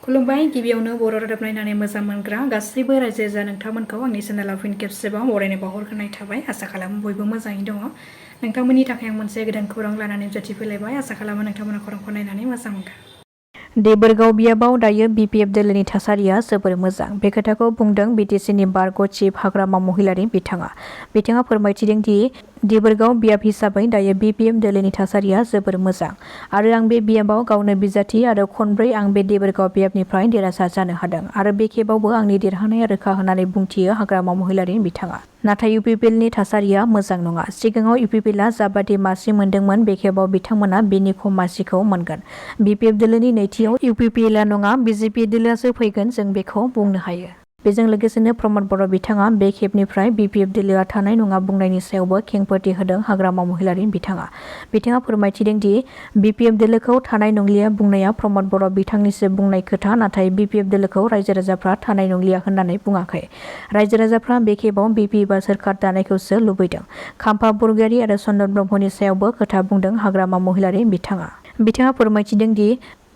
खुलुमबाय गिबियावनो बर' रादाब नायनानै मोजां मोनग्रा गासैबो रायजो राजा नोंथांमोनखौ आंनि चेनेलाव फिन खेबसेबाव बरायनाय बावहरग्रोनाय थाबाय। आसा खालामो बयबो मोजाङै दङ। नोंथांमोननि थाखाय आं मोनसे गोदान खौरां लानानै नुजाथिफैलायबाय। आसा खालामो नोंथांमोना खौरांखौ नायनानै मोजां मोनगोन। देबोरगाव बियाबाव दायो BPF दोलोनि थासारिया जोबोर मोजां। बे खोथाखौ बुंदों BTCनि बारग' चिफ हाग्रामा महिलारी बिथाङा फोरमायथिदों दि देबोरगाव बियाब हिसाबै दायो BPF दोलोनि थासारिया जोबोर मोजां आरो आं बे बियाबाव गावनो बिजाथि आरो खनब्रै आं बे देबोरगाव बियाबनिफ्राय देरहासार जानो हादों आरो बे खेबावबो आंनि देरहानाया रोखा होननानै बुंथियो हाग्रामा महिलारी बिथाङा। नाथाय UPPLनि थासारिया मोजां नङा। सिगाङाव UPPLआ जाबादि मासि मोनदोंमोन बे खेबाव बिथांमोना बेनि खम मासिखौ मोनगोन। BPF दोलोनि नैथियाव UPPLआ नङा BJP दोलोआसो फैगोन जों बेखौ बुंनो हायो। बेजों लोगोसेनो प्रमद बर' बिथाङा बे खेबनिफ्राय BPF दोलोआ थानाय नङा बुंनायनि सायावबो खेंफोरथि होदों हाग्रामा महिलारी बिथाङा फोरमायथिदों दि BPF दोलोखौ थानाय नंलिया बुंनाया प्रमद बर' बिथांनिसो बुंनाय खोथा, नाथाय BPF दोलोखौ रायजो राजाफ्रा थानाय नंलिया होननानै बुङाखै। रायजो राजाफ्रा बे खेबाव BP एबा सोरखार दानायखौसो लुबैदों। खाम्फा बरगयारी आरो चन्दन ब्रह्मनि सायावबो खोथा बुंदों हाग्रामा महिलारी बिथाङा फोरमायथिदों दि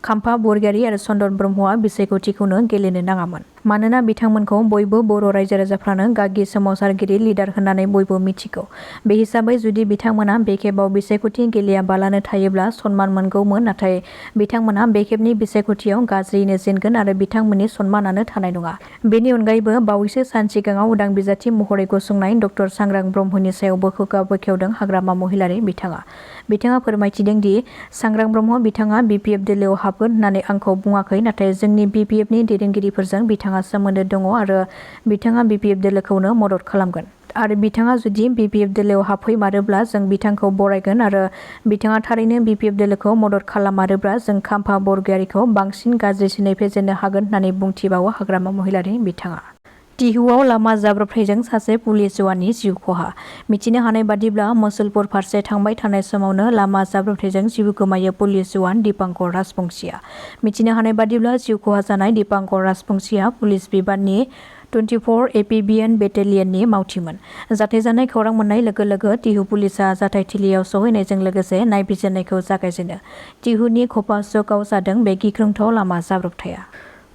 खाम्फा बरगयारी आरो चन्दन ब्रह्मआ बिसायख'थिखौनो गेलेनो नाङामोन। मानोना बिथांमोनखौ बयबो बर' रायजो राजाफ्रानो गागि सोमावसारगिरि लिडार होननानै बयबो मिथिगौ। बे हिसाबै जुदि बिथांमोना बे खेबाव बिसायख'थि गेलेयाबालानो थायोब्ला सनमान मोनगौमोन, नाथाय बिथांमोना बे खेबनि बिसायख'थियाव गाज्रियैनो जेनगोन आरो बिथांमोननि सनमानानो थानाय नङा। बेनि अनगायैबो बावैसो सान सिगाङाव उदां बिजाथि महरै गसंनाय डक्टर सांग्रां ब्रह्मनि सायावबो खुगा बेखेवदों हाग्रामा महिलारी बिथाङा फोरमायथिदों दि सांग्रां ब्रह्म बिथाङा BPF दोलोआव हाबगोन होननानै आंखौ बुङाखै, नाथाय जोंनि BPFनि दैदेनगिरिफोरजों बिथाङा सोमोन्दो दङ आरो बिथाङा BPF दोलोखौनो मदद खालामगोन। आरो बिथाङा जुदि BPF दोलोआव हाबफैमारोब्ला जों बिथांखौ बरायगोन आरो बिथाङा थारैनो BPF दोलोखौ मदद खालामारोब्ला जों खाम्फा बरगयारीखौ बांसिन गाज्रिसिनै फेजेननो हागोन होननानै बुंथिबावो हाग्रामा महिलारी बिथाङा। टिहुआव लामा जाब्रबथायजों सासे पुलिस जवाननि जिउ खहा। मिथिनो हानाय बादिब्ला मुसलपुर फारसे थांबाय थानाय समावनो लामा जाब्रबथायजों जिउ गोमायो पुलिस जवान दीपांकर राजबंशीआ। मिथिनो हानाय बादिब्ला जिउ खहा जानाय दीपांकर राजबंशीआ पुलिस बिबाननि 24 APBN बेटेलियननि मावथिमोन। जाथाय जानाय खौरां मोननाय लोगो लोगो टिहु पुलिसआ जाथायथिलियाव सहैनायजों लोगोसे नायबिजिरनायखौ जागायजेनो। टिहुनि खफा-चौकआव जादों बे गिख्रंथाव लामा जाब्रबथाया।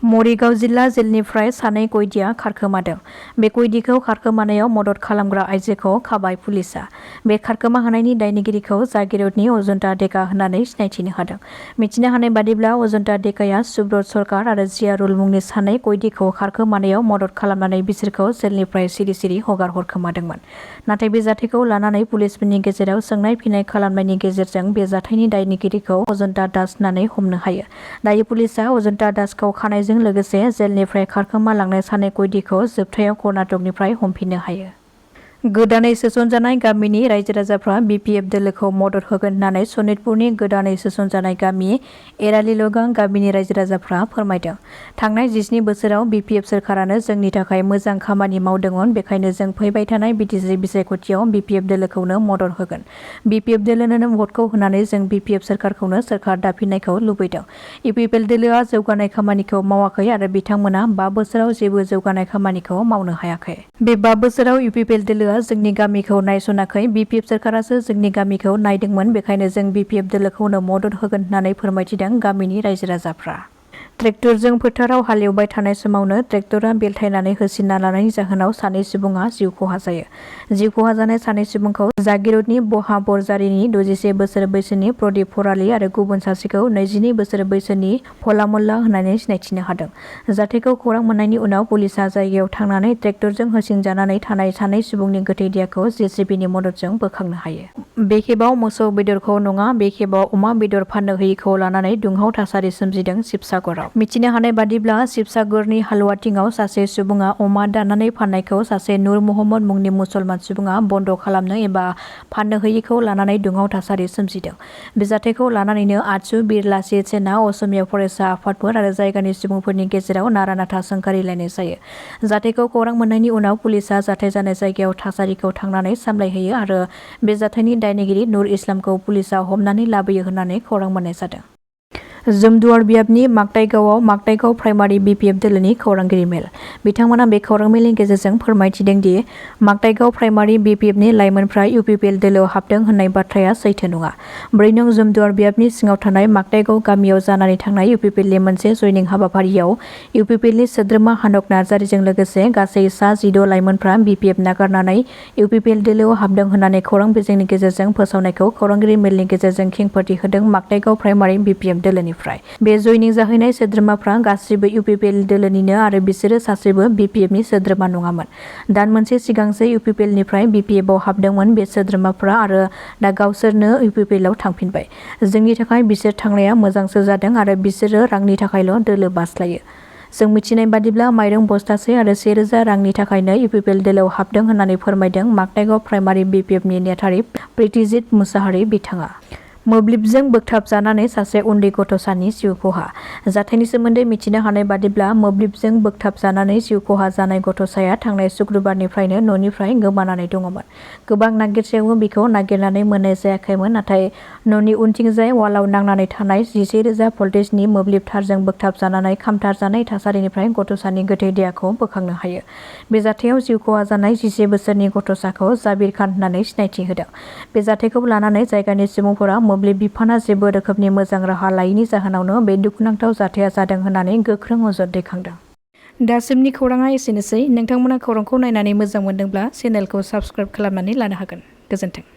मरिगाव जिल्ला जेलनिफ्राय सानै कयदिया खारखोमादों। बे कयदिखौ खारखोमानायाव मदद खालामग्रा आइजोखौ खाबाय पुलिसआ। बे खारखोमा होनायनि दायनिगिरिखौ जागिरदनि अजन्ता डेका होननानै सिनायथिनो हादों। मिथिनो हानाय बादिब्ला अजन्ता डेकाया सुब्रत सरकार आरो जियारुल मुंनि सानै कयदिखौ खारखोमानायाव मदद खालामनानै बिसोरखौ जेलनिफ्राय सिरि सिरि हगार हरखोमादोंमोन। नाथाय बे जाथायखौ लानानै पुलिसफोरनि गेजेराव सोंनाय फिन्नाय खालामनायनि गेजेरजों बे जाथायनि दायनिगिरिखौ अजन्ता दास होननानै हमनो हायो। दायो पुलिसआ अजन्ता दासखौ खानायजों लोगोसे जेलनिफ्राय खारखोमा लांनाय सानै कयदिखौ जोबथायाव कर्नाटकनिफ्राय हमफिननो हायो। गोदानै सोसनजानाय गामिनि रायजो राजाफ्रा BPF दोलोखौ मदद होगोन होननानै सनितपुरनि गोदानै सोसनजानाय गामि एरालिलगां गामिनि रायजो राजाफ्रा फोरमायदों। थांनाय 17 बोसोराव BPF सोरखारानो जोंनि थाखाय मोजां खामानि मावदोंमोन, बेखायनो जों फैबाय थानाय BTC बिसायख'थियाव BPF दोलोखौनो मदद होगोन। BPF दोलोनो भटखौ होनानै जों BPF सोरखारखौनो सोरखार दाफिननायखौ लुबैदों। UPPL दोलोआ जौगानाय खामानिखौ मावाखै आरो बिथांमोना 5 बोसोराव जेबो जौगानाय खामानिखौ मावनो हायाखै। बे 5 बोसोराव UPPL दोलोआ जोंनि गामिखौ नायसनाखै। BPF सोरखारासो जोंनि गामिखौ नायदोंमोन, बेखायनो जों BPF दोलोखौनो मदद होगोन होननानै फोरमायथिदों गामिनि रायजो राजाफ्रा। ट्रेक्टरजों फोथाराव हालेवबाय थानाय समावनो ट्रेक्टरा बेलथायनानै होसिनना लानायनि जाहोनाव सानै सुबुङा जिउ खहा जायो। जिउ खहा जानाय सानै सुबुंखौ जागिरदनि बहा बरजारिनि 61 बोसोर बैसोनि प्रदीप फरालि आरो गुबुन सासेखौ 22 बोसोर बैसोनि भला मोल्ला होननानै सिनायथिनो हादों। जाथायखौ खौरां मोननायनि उनाव पुलिसआ जायगायाव थांनानै ट्रेक्टरजों होसिनजानानै थानाय सानै सुबुंनि गोथै देहाखौ JCBनि मददजों बोखांनो हायो। बे खेबाव मोसौ बेदरखौ नङा, बे खेबाव अमा बेदर फाननो होयैखौ लानानै दुंहाव थासारि सोमजिदों शिबसागराव। मिथिनो हानाय बादिब्ला शिबसागरनि हालुवाथिङाव सासे सुबुङा अमा दाननानै फाननायखौ सासे नुर महम्मद मुंनि मुसलमान सुबुङा बन्द खालामनो एबा फाननो होयैखौ लानानै दुंहाव थासारि सोमजिदों। बे जाथायखौ लानानैनो आतसु बिर लाचित सेना, असमिया फरायसा आफादफोर आरो जायगानि सुबुंफोरनि गेजेराव नारा-नाथा सोंखारिलायनाय जायो। जाथायखौ खौरां मोननायनि उनाव पुलिसआ जाथाय जानाय जायगायाव थासारिखौ थांनानै सामलायहैयो आरो बे जाथायनि दायनिगिरि नुर इस्लामखौ पुलिसआ हमनानै लाबोयो होननानै खौरां मोननाय जादों। जोमदुवार बियाबनि मागताइगावआव मागताइगाव प्राइमारि BPF दोलोनि खौरांगिरि मेल। बिथांमोना बे खौरां मेलनि गेजेरजों फोरमायथिदों दि मागताइगाव प्राइमारि BPFनि लाइमोनफ्रा UPPL दोलोआव हाबदों होननाय बाथ्राया सैथो नङा। 4 नं जोमदुवार बियाबनि सिङाव थानाय मागताइगाव गामियाव जानानै थांनाय UPPLनि मोनसे जयनिं हाबाफारियाव UPPLनि सोद्रोमा हानक नार्जारीजों लोगोसे गासै सा 16 लाइमोनफ्रा BPF नागारनानै UPPL दोलोआव हाबदों होननानै खौरां बिजोंनि गेजेरजों फोसावनायखौ खौरांगिरि मेलनि गेजेरजों खेंफोरथि होदों मागताइगाव प्राइमारि BPF दोलोनि। बे जयनिं जाहैनाय सोद्रोमाफ्रा गासिबो UPPL दोलोनिनो आरो बिसोरो सासेबो BPFनि सोद्रोमा नङामोन। दान मोनसे सिगांसो UPPLनिफ्राय BPFआव हाबदोंमोन बे सोद्रोमाफ्रा आरो दा गावसोरनो UPPLआव थांफिनबाय। जोंनि थाखाय बिसोर थांनाया मोजांसो जादों आरो बिसोरो रांनि थाखायल' दोलो बास्लायो। जों मिथिनाय बादिब्ला माइरं बस्थासे आरो 1000 रांनि थाखायनो UPPL दोलोआव हाबदों होननानै फोरमायदों मागताइगाव प्राइमारि BPFनि नेहाथारि प्रितिजित मुसाहारि बिथाङा। मोब्लिबजों बोगथाबजानानै सासे उन्दै गथ'सानि जिउ खहा। जाथायनि सोमोन्दै मिथिनो हानाय बादिब्ला मोब्लिबजों बोगथाबजानानै जिउ खहा जानाय गथ'साया थांनाय शुक्रबारनिफ्रायनो न'निफ्राय गोमानानै दङमोन। गोबां नागिरसेयावबो बिखौ नागिरनानै मोननाय जायाखैमोन, नाथाय न'नि उनथिंजाय वालाव नांनानै थानाय 11,000 भल्टेजनि मोब्लिब थारजों बोगथाबजानानै खामथारजानाय थासारिनिफ्राय गथ'सानि गोथै देहाखौ बोखांनो हायो। बे जाथायाव जिउ खहा जानाय 11 बोसोरनि गथ'साखौ जाबिर खान होननानै सिनायथि होदों। बे जाथायखौ लानानै जायगानि सुबुंफोरा मोब्लिब बिफाना जेबो रोखोमनि मोजां राहा लायैनि जाहोनावनो बे दुखुनांथाव जाथाया जादों होननानै गोख्रों अजद दैखांदों। दासिमनि खौराङा एसेनोसै। नोंथांमोना खौरांखौ नायनानै मोजां मोनदोंब्ला चेनेलखौ साबस्क्राइब खालामनानै लानो हागोन। गोजोन्थों।